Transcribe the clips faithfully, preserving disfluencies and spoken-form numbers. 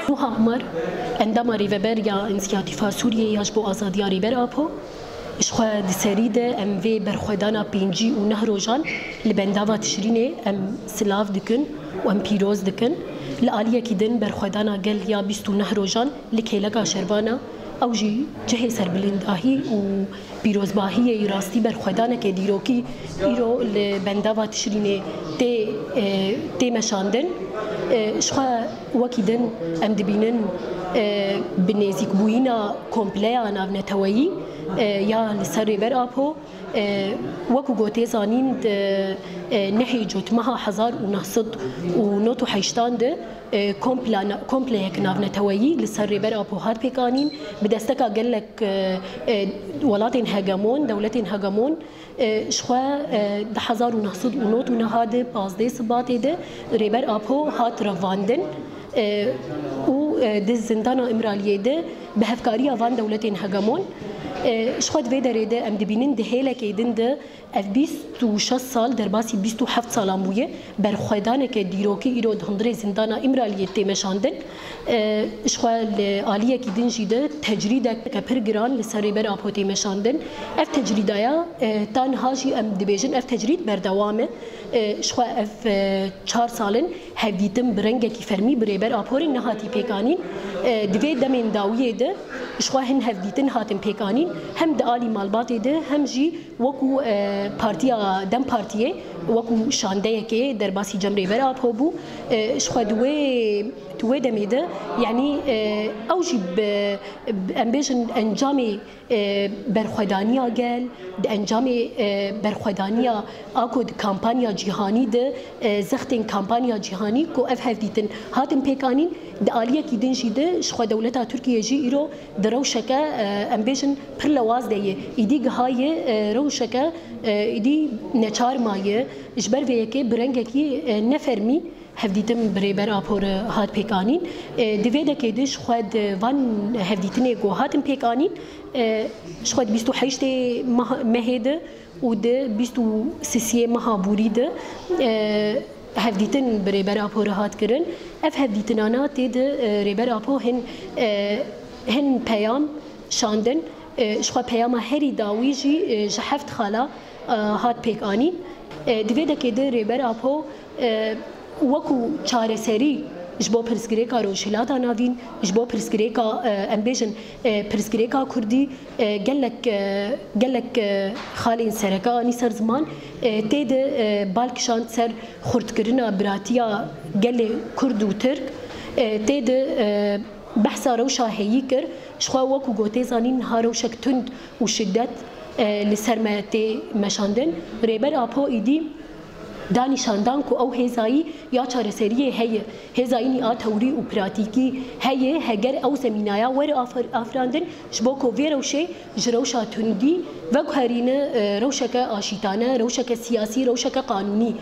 Nuha Amar, endama rêveber ya Însiyatîfa Sûriyeyê ya ji bo azadiya Rêber Apo. Ji xwe di serî de em vê berxwedana pêncî û neh rojan li bendava Tişrînê em silav dikin û em pîroz dikin. Li aliyekî din berxwedana gel ya bîst û neh rojan li kêleka Şervan e. Ew jî cihê serbilindahî û pîrozbahiyê yî rastî berxwedaneke dîrokî îro li bendava Tişrînê tê, e, tê meşandin. E, ji xwe wekî din em dibînin, e, bi nêzîkbûyîna kompleya navneteweyî, e, ya li ser Rêber Apo, e, wekû ku tê zanîn di, e, nehê cotmeha hezar û neh sed û nod û heştan de, e, kompla-, kompleyek navneteweyî li ser Rêber Apo hat pêkanîn, bi desteka gelek, e, e, welatên hegemon, dewletên hegemon, e, ji xwe, e, di hezar û neh sed û nod û neh de pazdeh Sibatê de Rêber Apo hat revandin, e, û, e, di zindana Îmraliyê de bi hevkariya van dewletên hegemon, e, ji xwe di vê derê de em dibînin di hêlekê din de ev bîst û şeş sal, derbasî bîst û heft salan bûye, berxwedaneke dîrokî îro di hundirê zindana Îmraliyê tê meşandin. E, ji xwe li aliyekî din jî de tecrîdeke pir giran li ser Rêber Apo tê meşandin. Ev tecrîdaya, e, ta niha jî em dibêjin ev tecrîd berdewam e. E, ji xwe ev, e, çar sal in hevdîtin bi rengekî fermî bi Rêber Apo re nehatî pêkanîn. E, di vê demên dawiyê de ji xwe hin hevdîtin hatin pêkanîn, hem di alî malbatê de hem jî wekû, e, partiya DEM Partiyê, wekû şandeyekê derbasî cem Rêber Apo bû. E, ji xwe di wê, di wê demê de, yanî, e, ew jî bi, bi, em bêjin encamê, e, berxwedaniya gel, di encamê, e, berxwedaniya a ku di kampanya cîhanî de, e, zextên kampanya cîhanî ku ev hevdîtin hatin pêkanîn, di aliyekî din jî de ji xwe dewleta Tirkiyê jî îro di rewşeke, e, em bêjin pir lewaz de ye. Îdî gihaye, e, rewşeke, e, îdî neçar maye. Ji ber vê yekê bi rengekî, e, nefermî hevdîtin bi Rêber Apo re hat pêkanîn. E, di vê dekê de ji xwe di van hevdîtinê ku hatin pêkanîn, e, ji xwe di bîst û heştê mah-, mehê de û di bîst û sisiyê meha borî de, e, hevdîtin bi Rêber Apo re hat kirin. Ev hevdîtinana tê de, e, Rêber Apo hin, e, hin peyam şandin. E, ji xwe peyama herî dawî jî, e, ji heft xala, e, hat pêkanîn. E, di vê dekê de Rêber Apo, e, wekû çareserî ji bo pirsgirêka Rojhilata Navîn, ji bo pirsgirêka, e, em bêjin, e, pirsgirêka Kurdî, e, gelek, e, gelek, e, xalên sereke anî ser ziman, e, tê de, e, bal kişand ser xurtkirina biratiya gelê Kurd û Tirk, e, tê de, e, behsa rewşa heyî kir. Ji xwe wekû ku tê zanîn niha rewşek tund û şiddet, e, li ser me tê meşandin. Rêber Apo îdî da nîşandan ku ew hêzayî ya çareseriyê heye, hêzayînî a tewrî û pratîkî heye, heger ew zemînaya were afir-, afirandin, ji bo ku vê rewşê ji rewşa tundî veguherîne, e, rewşeke aşîtane, rewşeke siyasî, rewşeke qanûnî.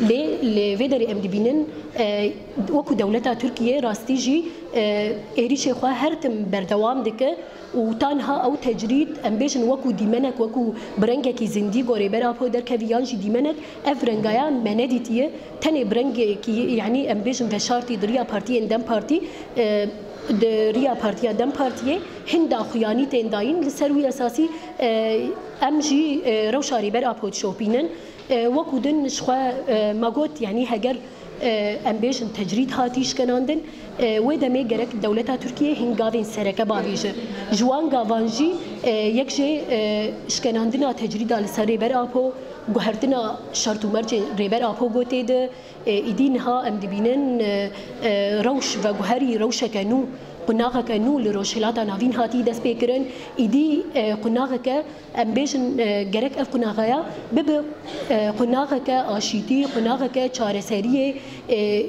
Lê li vê derê em dibînin, e, wekû dewleta Tirkiyê rastî jî, e, êrîşê xwe her tim berdewam dike. Û ta niha ew tecrîd, em bêjin, wekû dîmenek, wekû bi rengekî zindî gorê Rêber Apo derkevî, yan jî dîmenek, ev rengaya me nedîtiye. Tenê bi rengekî, yanî em bêjin, veşartî di riya partiyên DEM Partî, e, di riya partiya DEM Partiyê hin daxuyanî tên dayîn. Li ser wî esasî, e, em jî, e, rewşa Rêber Apo dişopînin. E, wekû din ji xwe, e, me got, yanî heger, e, em bêjin tecrîd hatî şkenandin, e, wê demê gerek dewleta Tirkiyê hin gavên sereke bavêje. Ji wan gavan jî, e, yek jê, e, şkenandina tecrîda li ser Rêber Apo, guhertina şert û mercên Rêber Apo gotê de, e, îdî niha em dibînin, e, e, rewş veguherî rewşeke nû, qunaxeke nû li Rojhilata Navîn hatî destpêkirin. Îdî, e, qunaxeke Em bêjin, e, gerek ev qunaxeya bibe, e, qunaxeke aşîtî, qunaxeke çareseriyê, e,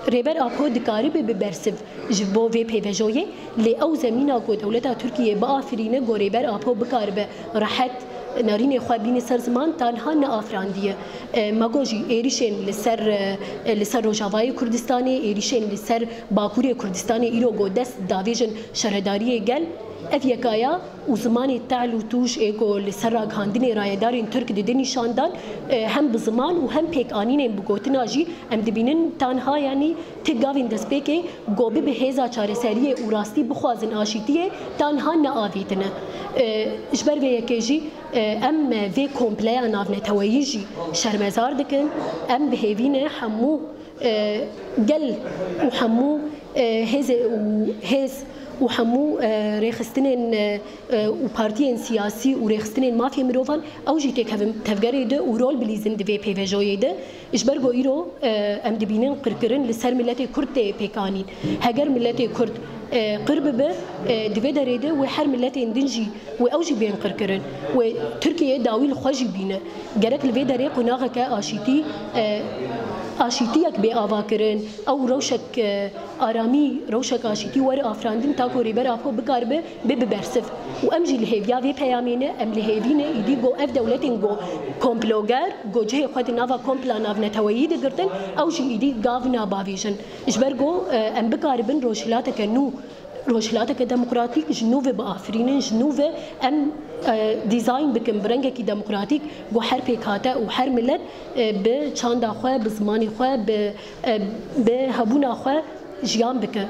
Rêber Apo dikaribe bi bersiv ji bo vê pêvejoyê, lê ew zemîna ku dewleta Tirkiyê biafirîne, ku Rêber Apo bikaribe rehet, Nerînê xwe bîne ser ziman, tanha neafirandiye. E, me got jî êrîşên li ser, e, li ser Rojavayê Kurdistanê, êrîşên li ser Bakurê Kurdistanê îro ku dest davêjin şaredariyê gel, ev yeka ya û zimanê tehl û tûj ê ku li ser ragihandinê rayedarên Tirk didin nîşandan, e, hem bi ziman û hem pêkanînên bi gotina jî em dibînin tanha, yanî ti gavên destpêkê ku bibe hêza çareseriyê û rastî bixwazin aşîtiyê, tanha neavêtine. E, ji ber vê yekê jî, e, em vê kompleya navneteweyî jî şermezar dikin. Em bi hêvî ne hemû, e, gel û hemû, e, hêzê û hêz û hemû, e, rêxistinên, e, e, û partiyên siyasî û rêxistinên mafê mirovan ew jî têkevin tevgerê de û rol bilîzin di vê pêvejoyê de. Ji ber ku îro, e, em dibînin qirkirin li ser miletê Kurd tê pêkanîn. Heger miletê Kurd, e, qir bibe, e, di vê derê de wê her miletên din jî wê ew jî bên qirkirin. Wê Tirkiye dawî li xwe jî bîne. Gerek li vê derê qonaxeke aşîtî, e, aşîtiyek bê avakirin. Ew rewşek, e, aramî, rewşek aşîtî were afirandin ta ku Rêber Apo bikaribe bê bi bersiv. Û em jî li hêviya vê peyamê ne, em li hêvî ne îdî ku ev dewletên ku komploger, ku cihê xwe di nava kompla navneteweyî de girtin, ew jî îdî gav nabavêjin. Ji ber ku, e, em bikaribin rojhilateke nû, rojhilateke demokratîk ji nû ve biafirînin, ji nû ve em, e, dîzayn bikin bi rengekî demokratîk, ku her pêkhate û her milet, e, bi çanda xwe, bi zimanê xwe, bi, e, bi hebûna xwe jiyan bike.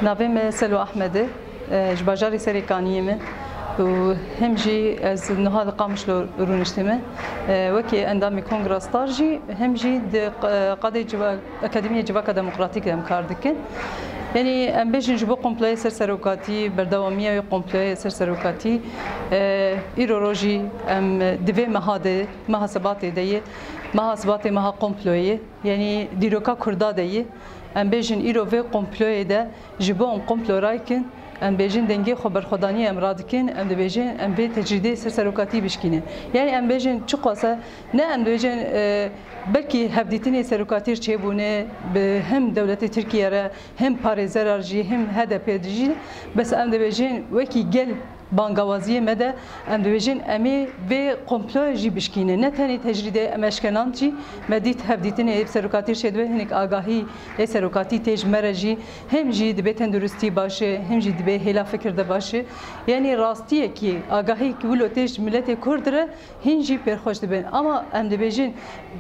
Navê me Selo Ahmed e. E, ji bajarê Serêkaniyê me û hem jî ez niha li Qamişlo rûniştî me. E, wekî endamê Kongra Star jî hem jî di q-, qadê civa-, Akademiyê Civaka Demokratîk de em kar dikin. Yanî em bêjin ji bo komployê ser serokatî, berdewamiya wê komployê ser serokatî, e, îro rojî em di vê meha de, meha Sibatê de ye, meha Sibatê meha komployê, yanî dîroka Kurda de ye. Em bêjin îro vê komployê de ji bo em komplo raykin, em bêjin dengê xwe berxwedaniyê em radikin, em dibêjin em vê tecrîdê ser serokatî bişkînin. Yanî em bêjin çiqas e, ne em dibêjin, e, belkî hevdîtinê serokatî çêbûne bi hem dewletê Tirkiye re, hem parêzera jî, hem H D P jî, bes em dibêjin wekî gel bangawaziyê me de em dibêjin em ê vê komployê jî bişkînin. Ne tenê tecrîdê em eşkenand jî, me dît hevdîtinê serokatî çêdibe, hinek agahî ê serokatî tê ji me re jî, hem jî dibê tenduristî baş e, hem jî dibê hêla fikir de baş e. Yanî rastiyekî, agahiyekî wilo tê ji miletê Kurd re hîn jî pêrxweş dibin. Ama em dibêjin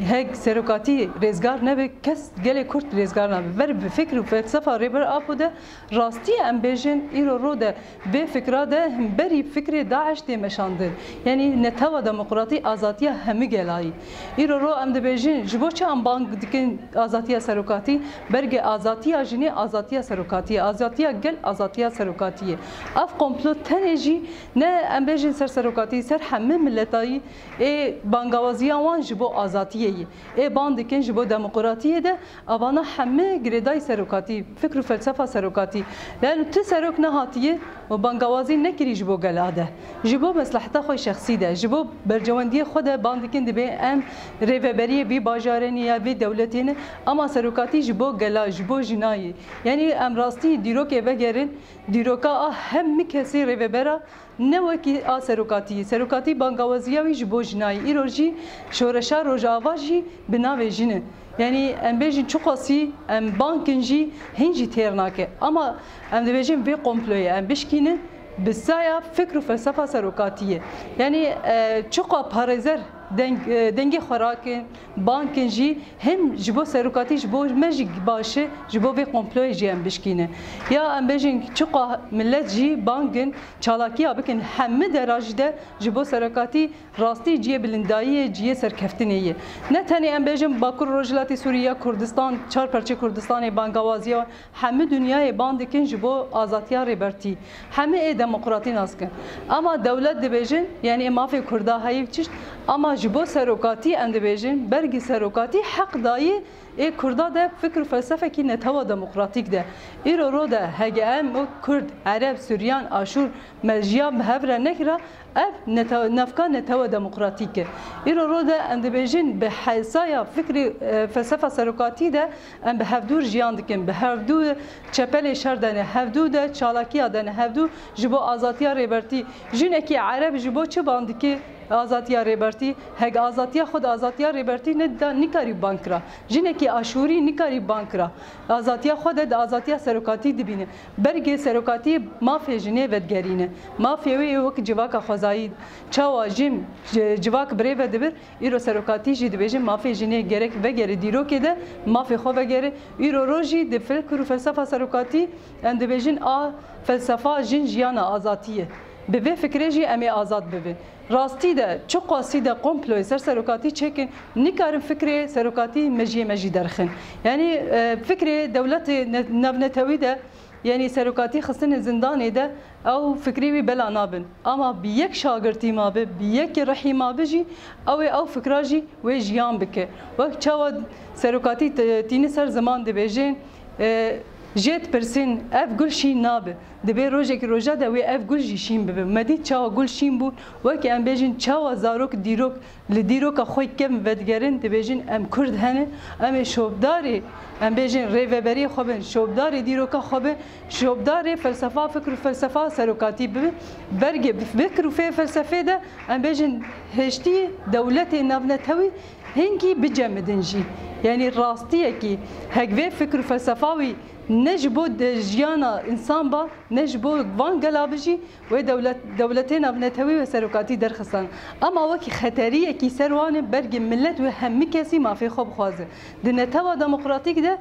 hek serokatî rêzgar nebe, kes gelê Kurd rêzgar nabe. Ber bi fikr û felsefa Rêber Apo de rastî ye em bêjin îro ro de vê fikra de himberî fikrê DAIŞ tê meşandin. Yanî netewa demokratî azatiya hemî gelayî. Îro ro em dibêjin ji bo çi em bang dikin azatiya serokatî? Berge azatiya jinê azatiya serokatî ye. Azatiya gel azatiya serokatî ye. Ev komplo tenê jî ne em bêjin ser serokatî, ser hemî miletayî ê bangawaziya wan ji bo azatiyê ye. Ê bang dikin ji bo demokratiyê de, avana hemî girêdayî serokatî, fikr û felsefa serokatî. Lano tu serok nehatiye û bangawazî nekirî ji bo gela de. Ji bo mesleheta xwe şexsî de, ji bo bercewendiyê xwe de bang dikin dibê em rêveberiyê vî bajarê ne ya vê dewletê ne. Ama serokatî ji bo gela, ji bo jina ye. Yanî em rastî dîrokê vegerin, dîroka a hemî kesê rêvebera Ne wekî a serokatiyê. Serokatî bangawaziya wî ji bo jina ye. Îro jî şoreşa Rojava jî bi navê jin e. Yanî em bêjin çiqasî em bang kin jî hîn jî têr nake. Ama em dibêjin vê komployê em bişkînin bi saya fikr û felsefa serokatiyê. Yanî, e, çiqa parêzer deng, e, dengê xwe rakin, bang kin jî hem ji bo serokatî ji bo me jî baş e, ji bo vê komployê jî em bişkînin. Ya em bêjin çiqa millet jî bang in, çalakiya bikin, hemî dera jî de ji bo serokatî rastî cihê bilindayiyê, cihê serkeftinê ye. Ne tenê em bêjin Bakur Rojhilatê Sûrî ya Kurdistan, çar perçê Kurdistanê bangawaziya wan, hemî dinyayê bang dikin ji bo azatiya Rêbertî. Hemî ê demokratî nas kin. Ama dewlet dibêjin, yanî ê mafê Kurda heyî çişt, ama Ji bo serokatî em dibêjin, bergî serokatî heq dayî ê Kurda de fikr û felsefekî netewa demokratîk de. Îro ro de hege em û Kurd, Ereb, Suryan, Aşûr me jiyan bi hev re nekira, ev nete-, navka netewa demokratîk e. Îro ro de em dibêjin bi hesaya fikrê, e, felsefa serokatî de em bi hevdû jiyan dikin, bi hevdû çepelê şer de ne, hevdû de çalakiya de ne, hevdû ji bo azatiya Rêbertî. Jinekî Ereb ji bo çi ban dike? Azatiya Rêbertî, heg azatiya xwe di azatiya Rêbertî nedida, nikarî ban kira. Jinekî Aşûrî nikarî ban kira. Azatiya xwe de di azatiya serokatî dibîne. Bergê serokatî mafê jinê vedigerîne. Mafê wê yê wek civaka xwezayî. Çawa jin, ci-, civak birê ve dibir, îro serokatî jî dibêje mafê jinê gerek vegere dîrokê de, mafê xwe vegere. Îro rojî di fikr û felsefa serokatî em dibêjin a felsefa jin jiyana azatî ye. Bi vê fikrê jî em ê azad bibin. Rastî de, çiqasî de komployê ser serokatî çêkin, nikarin fikrê serokatî mejiyê me jî derxin. Yanî, e, fikrê dewletê ne-, navnetewî de, yanî serokatî xistinê zindanê de, ew fikrê wî bela nabin. Ama bi yek şagirtî ma bi, bi yekî rihî ma bi jî, ew ê ew fikra jî wê jiyan bike. Wek çawa serokatî te-, tîni ser ziman dibêjin, e, jê dipirsîn, ev gul şîn nabe. Dibê rojekî roja de wê ev gul jî şîn bibe. Me dît çawa gul şîn bû, wekî em bêjin çawa zarok, dîrok li dîroka xwe kevn vedigerin, dibêjin em Kurd hene, em ê şopdarê, em bêjin rêveberiyê xwe bin, şopdarê dîroka xwe bin, şopdarê felsefa, fikr û felsefa serokatî bibin. Bergê bi fikr û fê felsefê de em bêjin hêştî dewletê navnetewî hingî bicemidin jî. Yanî rastiyekî heg vê fikr û felsefa wî ne ji bo de jiyana însan ba, ne ji bo van gela bi jî wê dewlet, dewletê navnetewî wê serokatî derxistan. Ama wekî xeteriyekî ser wan e, bergê milet wê hemî kesî mafê xwe bixwaze. Di netewa demokratîk de,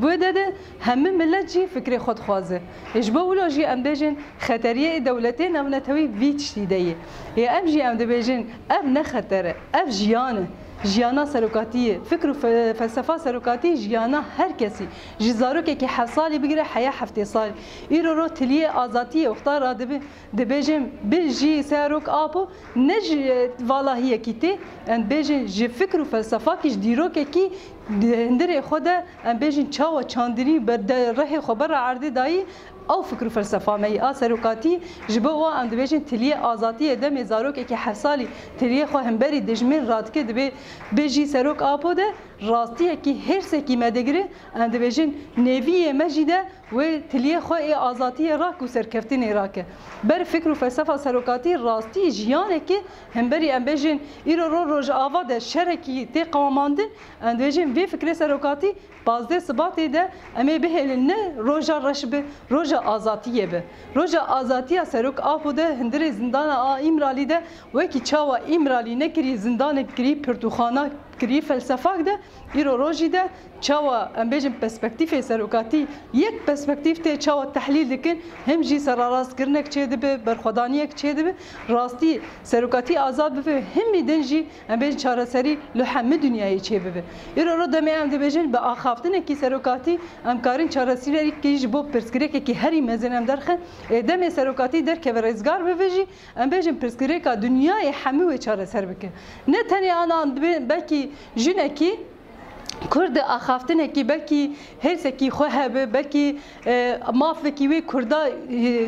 wê de de hemî milet jî fikrê xwe dixwaze. Ê ji bo wilo jî em bêjin xeteriyê dewletê navnetewî vî tiştî de ye. Ê em jî em dibêjin ev ne xeter e, ev jiyan e. Jiyana serokatiyê, fikr û fe-, felsefa serokatî jiyana her kesî. Ji zarokekî heft salî bigire heya heftê salî. Îro ro tiliyê azatiyê wexta radibe, dibêjin bi jî serok Apo ne ji, e, valahiyekî tê, em bêjin ji fikr û felsefakî, ji dîrokekî di hundirê xwe de, em bêjin çawa çandinî ber de rihê xwe bera erdê dayî, ew fikr û felsefa me yî a serokatî, ji bo wa em dibêjin tiliyê azatiyê demê zarokekî heft salî tiliyê xwe hemberî dijmin radike, dibê bê jî serok Apo de rastiyekî hêrsekî me digire, em dibêjin nêviyê me jî de wê tiliyê xwe ê azatiyê rak û serkeftinê rake. Ber fikr û felsefa serokatî rastî jiyanekê hemberî em bêjin îro ro rojava de şerekî tê qewamandin, em dibêjin vê fikrê serokatî pazdeh Sibatê de em ê bihêlin ne roja reş bi, roja azatiyê bi. Roja azatiya serok Apo de hundirê zindana a Îmralî de wekî çawa Îmralî nekirî zindanek kirî pirtûxana kirî felsefak de îro rojî de çawa em bêjin perspektîfê serokatî yek perspektîf tê çawa tehlîl dikin, him jî serarastkirinek çêdibe, berxwedaniyek çêdibe, rastî serokatî azad bibe, himî din jî em bêjin çareserî li hemî dinyayê çêbibe. Îro ro demê em dibêjin bi axaftinekî serokatî em karin çareserî ji bo pirsgirêkekî herî mezin em derxin. Ê demê serokatî derkeve rêzgar bibe jî em bêjin pirsgirêka dinyayê hemî wê çareser bike. Ne tenê ana dibê belkî jinekî Kurd axaftinekî belkî hêrsekî xwe hebe, belkî, e, mafekî wê Kurda, e,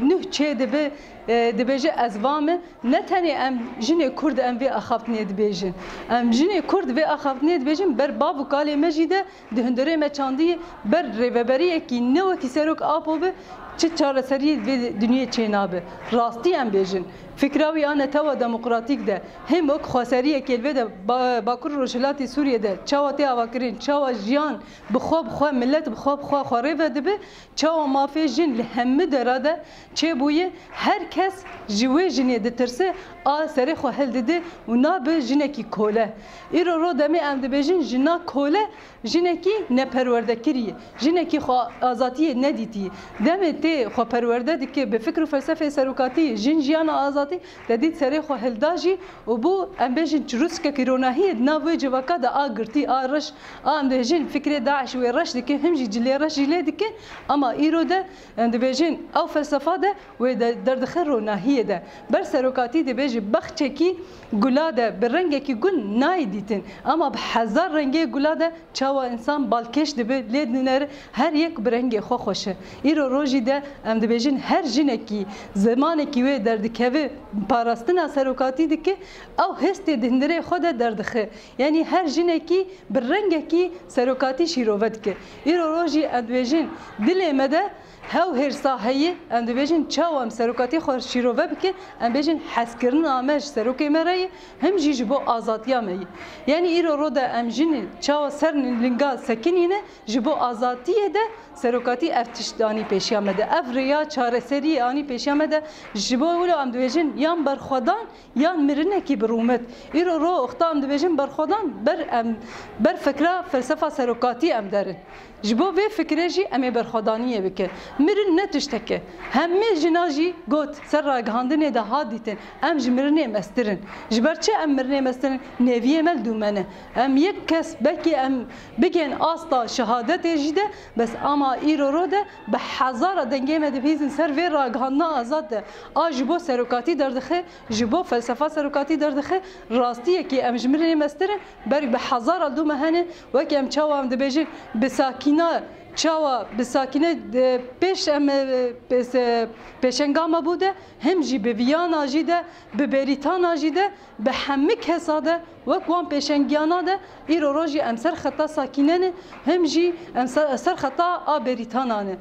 nuh çêdibe, e, dibêje ez va me. Ne tenê em jinê Kurd em vê axaftinê dibêjin. Em jinê Kurd vê axaftinê dibêjin ber bav û kalê me jî de di hundirê me çandî ber rêveberiyekî ne wekî serok Apo be, çi çareseriyê vê dinyê çênabe. Rastî em bêjin. Fikra wî a netewa demokratîk de, him wek xweseriyekê li vê de ba-, Bakur Rojhilatê Sûriyê de çawa tê avakirin, çawa jiyan bi xwe, bi xwe, milet bi xwe, bi xwe, xwe rê ve dibe, çawa mafê jin li hemî dera de çêbûye, her kes ji wê jinê ditirse, a serê xwe hildide û nabe jinekî kole. Îro ro demê em dibêjin jina kole, jinekî neperwerdekirî ye, jinekî xwe azatiyê nedîtî. Demê xwe perwerde dike, bi fikr û felsefeyê serokatî, jin, jiyan, azadî, te dît serê xwe hilda jî û bû, em bêjin, çirûskekî ronahiyê di nav wê civaka de a girtî, a reş, a, em dibêjin, fikrê DAIŞ wê reş dike, him jî cilê reş jî lê dike, ama îro de, em dibêjin, ew felsefa de wê de derdixe ronahiyê de. Ber serokatî dibêje, bexçekî gula de bi rengekî gul nayê dîtin, ama bi hezar rengê gula de çawa însan balkêş dibe, lê dinêre her yek bi rengê xwe xweş e. Îro rojî de em dibêjin her jinekî zimanekî wê derdikeve parastina serokatî dike, ew hêstê di hundirê xwe de derdixe. Yanî her jinekî bi rengekî serokatî şîrove dike. Îro rojî em dibêjin dilê me de hew hêrsa heye, em dibêjin çawa em serokatî xwe şîrove bikin, em bêjin hezkirina me ji serokê me re ye, him jî ji bo azadiya me ye. Yanî îro ro de em jinê çawa ser linga sekinîne, ji bo azadiyê de serokatî ev tişt danî pêşiya me de. Ev rêya çareseriyê anî pêşiya me de. Ji bo wilo em dibêjin yan berxwedan, yan mirinekî bi rûmet. Îro ro wexta em dibêjin berxwedan, ber em, ber fikra felsefa serokatî em derin. Ji bo vê fikrê jî em ê berxwedaniyê bikin. Mirin ne tiştek e. Hemî jina jî got, ser ragihandinê de hat dîtin, em ji mirinê mestir in. Ji ber çi em mirinê mestir in? Nêviyê me li dû me ne. Em yek kes, belkî em bigên asta şehadetê jî de, bes ama îro ro de bi hezara dengê me dibihîzin ser vê ragihandina azad de. A ji bo serokatî derdixe, ji bo felsefa serokatî derdixe, rastiyekî em ji mirinê mestir in, berg bi hezara li dû me hene, wekî em çawa em dibêjin, bi sakîna, çawa bi sakîne, e, pêş em, e, pês-, e, pêşenga me bû de, him jî bi viyana jî de, bi bêrîtana jî de, bi hemî kesa de, wek wan pêşengiyana de, îro rojî em ser xeta sakîne ne, him jî em ser, ser xeta a bêrîtana ne.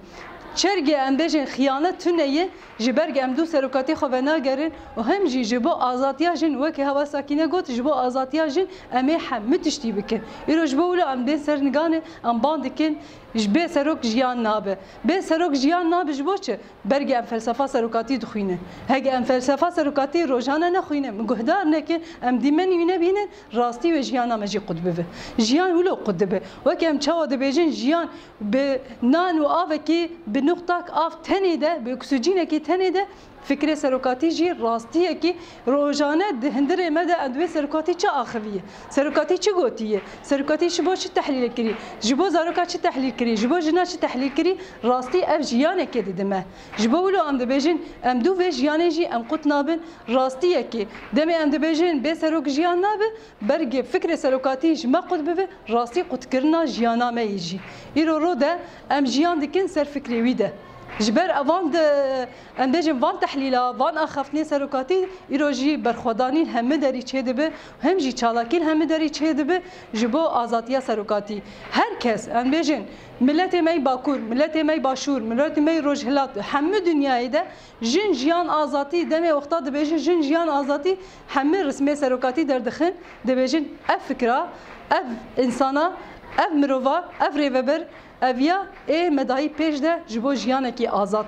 Çergê em bêjin xiyanet tune ye, ji ber em dû serokatî xwe venagerin û him jî ji bo azadiya jin, wekî hewa Sakîne got, ji bo azadiya jin em ê hemû tiştî bikin. Îro ji bo wilo em bên ser niganê, em ban dikin, ji bê serok jiyan nabe. Bê serok jiyan nabe ji bo çi? Bergê em felsefa serokatî dixwînin. Hege em felsefa serokatî rojane nexwînin, min guhdar nekin, em dîmenî wî nebînin, rastî wê jiyana me jî qut bibe. Jiyan wilo qut dibe. Weke em çawa dibêjin, jiyan bi nan û avekî, bi nuqtak av tenê de, bi oksijînekî tenê de, fikrê serokatî jî rastiyekî rojane di hundirê me de, em di wê serokatî çi axiviye? Serokatî çi gotiye? Serokatî ji bo çi tehlîl kirî? Ji bo zaroka çi tehlîl kirî? Ji bo jina çi tehlîl kirî? Rastî ev jiyanekê dide me. Ji bo wilo em dibêjin, em dû vê jiyanê jî em qut nabin. Rastiyekê, demê em dibêjin bê serok jiyan nabe, bergê fikrê serokatî ji me qut bibe, rastî qutkirina jiyana me yê jî. Îro ro de em jiyan dikin ser fikrê wî de. Ji ber evan de, em bêjin van tehlîla, van axaftinê serokatî, îro jî berxwedanî li hemî derî çêdibe, hem jî çalakî li hemî derî çêdibe ji bo azadiya serokatî. Her kes, em bêjin, miletê me yê Bakur, miletê me yê Başûr, miletê me yê Rojhilat, hemî dinyayê de jin, jiyan, azadî, demê wexta dibêjin jin, jiyan, azadî, hemî rismê serokatî derdixin, dibêjin ev fikra, ev însana, ev mirova, ev rêveber, ev ya ê me dayî pêş de ji bo jiyanekî azad.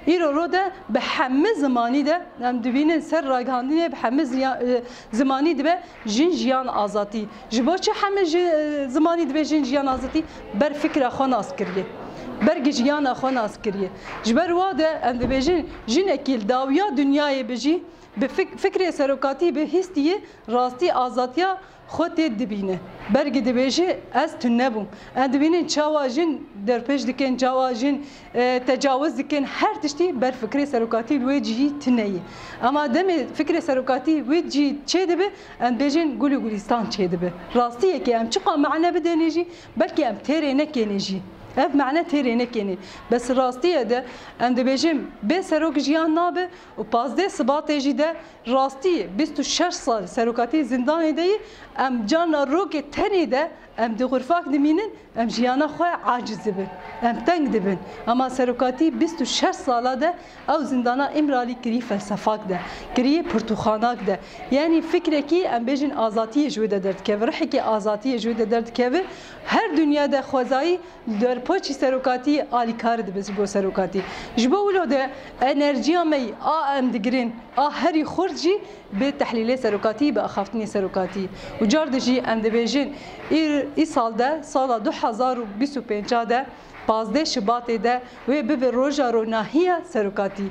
Îro ro de bi hemî zimanî de em dibînin ser ragihandinê bi hemî ziya-, e, zimanî dibe jin, jiyan, azadî. Ji bo çi hemî ji, e, zimanî dibe jin, jiyan, azadî? Ber fikra xwe nas kiriye. Ber gi jiyana xwe nas kiriye. Ji ber wa de em dibêjin jinekî li dawiya dinyayê bijî, bi fik-, fikrê serokatî bihîstiyê, rastî azadiya xwe tê dibîne. Bergî dibêje, ez tune bûm. Em dibînin çawa jin derpêç dikin, çawa jin, e, tecawiz dikin, her tiştî ber fikrê serokatî li wê cihî tune ye. Ema demê fikrê serokatî wê cihî çêdibe, em dibêjin gul û gulîstan çêdibe. Rastiyekê em çiqa mane bidênê jî, belkî em têrê nekênê jî. Ev mane têrê nekênê. Bes rastiye de em dibêjin bê serok jiyan nabe û pazdeh Sibatê jî de rastî bîst û şeş sal serokatî zindanê de yî, em carna rokê tenê de em di xurfak dimînin, em jiyana xwe aciz dibin, em teng dibin. Ema serokatî bîst û şeş sala de ew zindana Îmralî kirî felsefak de, kirî pirtûxanak de. Yanî fikrekî em bêjin azatiyê ji wê de derdikeve, rihekî azatiyê ji wê de derdikeve. Her dinya de xwezayî derpoçî serokatî alîkar dibe ji bo serokatî. Ji bo wilo de enerjiya me yî a em digirin, a herî xurt jî bi tehlîlê serokatî, bi axaftinê serokatî. Û car di jî em dibêjin, îr-, îsal de, sala du hezar û bîst û pênc de, pazdeh Şibatê de wê bibe roja ronahiya serokatî.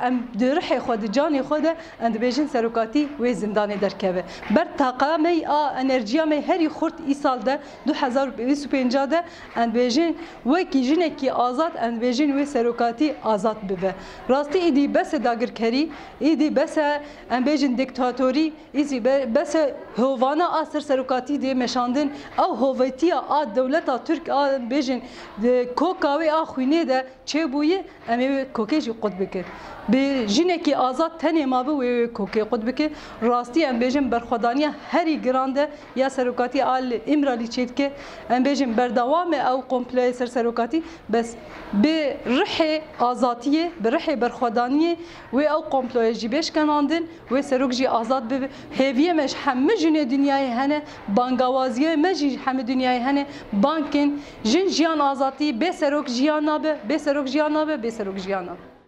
Em di ruhê xwe, di canê xwe de em dibêjin serokatî wê zindanê derkeve. Ber taqa me yî a enerjiya me herî xurt îsal de du hezar û bîst û pênc de em dibêjin wekî jinekî azad em dibêjin wê serokatî azad bibe. Rastî îdî bes e dagirkerî, îdî bes e em bêjin diktatorî, îzî be-, bes e hovana a ser serokatî dê meşandin. Ew hovetiya a dewleta Tirk a bêjin di koka wê a xwînê de çêbûye, em ê wê kokê jî qut bikin. Bi jinekî azad tenê mabe wê wê kokê qut bike. Rastî em bêjin berxwedaniya herî giran de ya serokatî a li Îmralî çêdike. Em bêjin berdewam e ew komployê ser serokatî, bes bi rihê azatiyê, bi rihê berxwedaniyê wê ew komployê jî bêşkenandin, wê serok jî azad bibe. Hêviyê me ji hemû jinê dinyayê hene, bangawaziyê me jî ji hemû dinyayê hene. Bang kin, jin jiyan azatî, bê serok jiyan nabe, bê serok jiyan nabe, bê serok jiyan nabe.